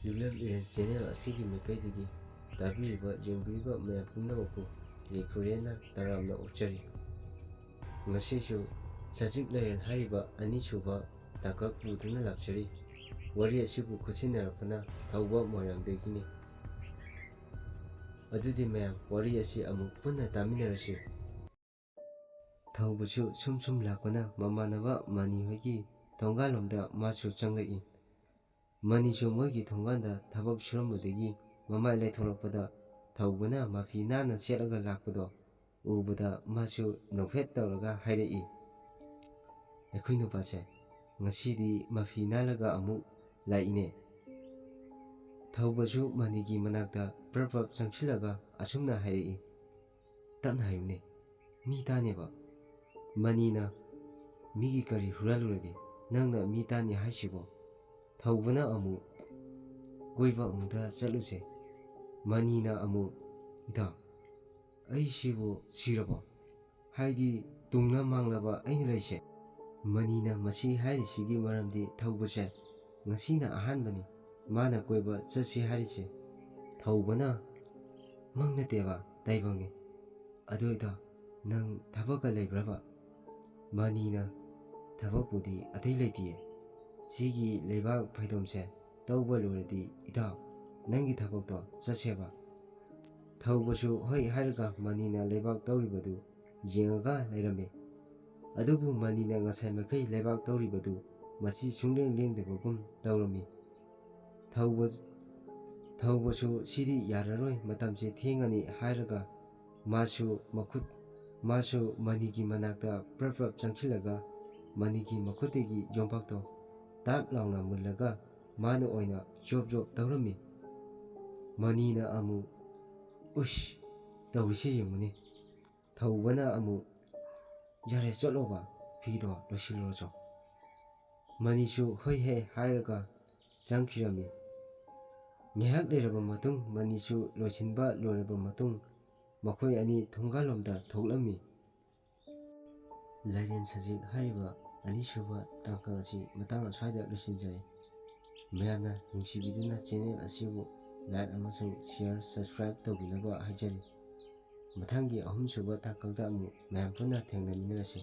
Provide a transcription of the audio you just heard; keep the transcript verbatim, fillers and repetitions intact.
ꯂꯨꯂꯝ ꯏꯔꯦꯟ channel ꯑꯁꯤꯒꯤ ꯃꯥꯏꯀꯩꯗꯒꯤ ꯇꯥꯕꯤꯔꯤꯕ, ꯌꯦꯡꯕꯤꯔꯤꯕ ꯃꯌꯥꯝ ꯄꯨꯝꯅꯃꯛꯄꯨ ꯂꯩꯈꯨꯔꯦꯟꯅ ꯇꯔꯥꯝꯅ ꯑꯣꯛꯆꯔꯤ꯫ ꯉꯁꯤꯁꯨ ꯁꯖꯤꯛ ꯂꯩꯔꯦꯟ ꯍꯥꯏꯔꯤꯕ ꯑꯅꯤꯁꯨꯕ ꯇꯥꯡꯀꯛ ꯄꯨꯗꯨꯅ ꯂꯥꯛꯆꯔꯤ꯫ ꯋꯥꯔꯤ ꯑꯁꯤꯕꯨ ꯈꯨꯠꯁꯤꯟꯅꯔꯛꯄꯅ ꯊꯧꯕ ꯃꯣꯏꯔꯥꯡꯗꯒꯤꯅꯤ꯫ ꯑꯗꯨꯗꯤ ꯃꯌꯥꯝ, ꯋꯥꯔꯤ ꯑꯁꯤ ꯑꯃꯨꯛ ꯄꯨꯟꯅ ꯇꯥꯃꯤꯟꯅꯔꯁꯤ꯫ ꯊꯧꯕꯁꯨ ꯁꯨꯝ ꯁꯨꯝ ꯂꯥꯛꯄꯅ ꯃꯃꯥꯟꯅꯕ ꯃꯅꯤ ꯍꯣꯏꯒꯤ ꯊꯣꯡꯒꯥꯜꯂꯣꯝꯗ ꯃꯥꯁꯨ ꯆꯪꯂꯛꯏ꯫ ꯃꯅꯤꯁꯨ ꯃꯣꯏꯒꯤ ꯊꯣꯡꯒꯥꯟꯗ ꯊꯕꯛ ꯁꯨꯔꯝꯕꯗꯒꯤ ꯃꯃꯥꯏ ꯂꯩꯊꯣꯔꯛꯄꯗ ꯊꯧꯕꯅ ꯃꯐꯤ ꯅꯥꯟꯅ ꯁꯦꯠꯂꯒ ꯂꯥꯛꯄꯗꯣ ꯎꯕꯗ ꯃꯥꯁꯨ ꯅꯣꯛꯐꯦꯠ ꯇꯧꯔꯒ ꯍꯥꯏꯔꯛꯏ, "ꯑꯩꯈꯣꯏ ꯅꯨꯄꯥꯁꯦ ꯉꯁꯤꯗꯤ ꯃꯐꯤ ꯅꯥꯜꯂꯒ ꯑꯃꯨꯛ ꯂꯥꯛꯏꯅꯦ?" ꯊꯧꯕꯁꯨ ꯃꯅꯤꯒꯤ ꯃꯅꯥꯛꯇ ꯄ꯭ꯔꯞ ꯄ꯭ꯔꯞ ꯆꯪꯁꯤꯜꯂꯒ ꯑꯁꯨꯝꯅ ꯍꯥꯏꯔꯛꯏ, "ꯇꯞꯅ ꯍꯥꯏꯌꯨꯅꯦ, ꯃꯤ ꯇꯥꯅꯦꯕ꯫ ꯃꯅꯤꯅ ꯃꯤꯒꯤ ꯀꯔꯤ ꯍꯨꯔꯥꯜꯂꯨꯔꯒꯦ? ꯅꯪꯅ ꯃꯤ ꯇꯥꯅꯤ ꯍꯥꯏꯁꯤꯕꯣ?" ꯊꯧꯕꯅ ꯑꯃꯨꯛ ꯀꯣꯏꯕ ꯑꯃꯨꯛꯇ ꯆꯠꯂꯨꯁꯦ꯫ ꯃꯅꯤꯅ ꯑꯃꯨꯛ, "ꯏꯇꯥꯎ, ꯑꯩꯁꯤꯕꯨ ꯁꯤꯔꯕꯣ? ꯍꯥꯏꯗꯤ ꯇꯨꯡꯅ ꯃꯥꯡꯂꯕ ꯑꯩꯅ ꯂꯩꯁꯦ?" ꯃꯅꯤꯅ ꯃꯁꯤ ꯍꯥꯏꯔꯤꯁꯤꯒꯤ ꯃꯔꯝꯗꯤ ꯊꯧꯕꯁꯦ ꯉꯁꯤꯅ ꯑꯍꯥꯟꯕꯅꯤ ꯃꯥꯅ ꯀꯣꯏꯕ ꯆꯠꯁꯤ ꯍꯥꯏꯔꯤꯁꯦ꯫ ꯊꯧꯕꯅ, "ꯃꯪ ꯅꯠꯇꯦꯕ, ꯇꯥꯏꯕꯪꯅꯤ꯫ ꯑꯗꯨ ꯏꯇꯥꯎ, ꯅꯪ ꯊꯕꯛꯀ ꯂꯩꯕ꯭ꯔꯕ?" ꯃꯅꯤꯅ, "ꯊꯕꯛꯄꯨꯗꯤ ꯑꯇꯩ ꯂꯩꯇꯤꯌꯦ꯫ ꯁꯤꯒꯤ ꯂꯩꯕꯥꯛ ꯐꯩꯗꯣꯝꯁꯦ ꯇꯧꯕ ꯂꯣꯏꯔꯗꯤ ꯏꯇꯥꯎ, ꯅꯪꯒꯤ ꯊꯕꯛꯇꯣ ꯆꯠꯁꯦꯕ?" ꯊꯧꯕꯁꯨ ꯍꯣꯏ ꯍꯥꯏꯔꯒ ꯃꯅꯤꯅ ꯂꯩꯕꯥꯛ ꯇꯧꯔꯤꯕꯗꯨ ꯌꯦꯡꯉꯒ ꯂꯩꯔꯝꯃꯤ꯫ ꯑꯗꯨꯕꯨ ꯃꯅꯤꯅ ꯉꯁꯥꯏ ꯃꯈꯩ ꯂꯩꯕꯥꯛ ꯇꯧꯔꯤꯕꯗꯨ ꯃꯁꯤ ꯁꯨꯡꯂꯦꯡ ꯂꯦꯡꯗꯕꯒꯨꯝ ꯇꯧꯔꯝꯃꯤ꯫ ꯊꯧꯕ-, ꯊꯧꯕꯁꯨ ꯁꯤꯗꯤ ꯌꯥꯔꯔꯣꯏ, ꯃꯇꯝꯁꯦ ꯊꯦꯡꯉꯅꯤ ꯍꯥꯏꯔꯒ ꯃꯥꯁꯨ ꯃꯈꯨꯠ, ꯃꯥꯁꯨ ꯃꯅꯤꯒꯤ ꯃꯅꯥꯛꯇ ꯄ꯭ꯔꯞ ꯄ꯭ꯔꯞ ꯆꯪꯁꯤꯜꯂꯒ ꯃꯅꯤꯒꯤ ꯃꯈꯨꯠꯇꯒꯤ ꯌꯣꯝꯄꯥꯛꯇꯣ ꯇꯥꯛ ꯂꯥꯎꯅ ꯃꯨꯜꯂꯒ ꯃꯥꯅ ꯑꯣꯏꯅ ꯖꯣꯞ ꯖꯣꯞ ꯇꯧꯔꯝꯃꯤ꯫ ꯃꯅꯤꯅ ꯑꯃꯨꯛ, "ꯎꯁ, ꯇꯧꯔꯤꯁꯦ ꯌꯦꯡꯉꯨꯅꯦ"꯫ ꯊꯧꯕꯅ ꯑꯃꯨꯛ, "ꯌꯥꯔꯦ, ꯆꯠꯂꯣꯕ, ꯐꯤꯗꯣ ꯂꯣꯏꯁꯤꯜꯂꯨꯔꯣ ꯆꯣ"꯫ ꯃꯅꯤꯁꯨ ꯍꯣꯏ ꯍꯦ ꯍꯥꯏꯔꯒ ꯆꯪꯈꯤꯔꯝꯃꯤ꯫ ꯉꯥꯏꯍꯥꯛ ꯂꯩꯔꯕ ꯃꯇꯨꯡ, ꯃꯅꯤꯁꯨ ꯂꯣꯏꯁꯤꯟꯕ ꯂꯣꯏꯔꯕ ꯃꯇꯨꯡ, ꯃꯈꯣꯏ ꯑꯅꯤ ꯊꯣꯡꯒꯥꯜꯂꯣꯝꯗ ꯊꯣꯛꯂꯝꯃꯤ꯫ ꯂꯥꯏꯔꯦꯟ ꯁꯖꯤꯛ ꯍꯥꯏꯔꯤꯕ ꯑꯅꯤꯁꯨꯕ ꯇꯥꯡꯀꯛ ꯑꯁꯤ ꯃꯇꯥꯡ ꯑꯁ꯭ꯋꯥꯏꯗ ꯂꯣꯏꯁꯤꯟꯖꯔꯦ꯫ ꯃꯌꯥꯝꯅ ꯅꯨꯡꯁꯤꯕꯤꯗꯨꯅ channel ꯑꯁꯤꯕꯨ like ꯑꯃꯁꯨꯡ share, subscribe ꯇꯧꯕꯤꯅꯕ ꯍꯥꯏꯖꯔꯤ꯫ ꯃꯊꯪꯒꯤ ꯑꯍꯨꯝꯁꯨꯕ ꯇꯥꯡꯀꯛꯇ ꯑꯃꯨꯛ ꯃꯌꯥꯝ ꯄꯨꯟꯅ ꯊꯦꯡꯅꯃꯤꯟꯅꯔꯁꯤ꯫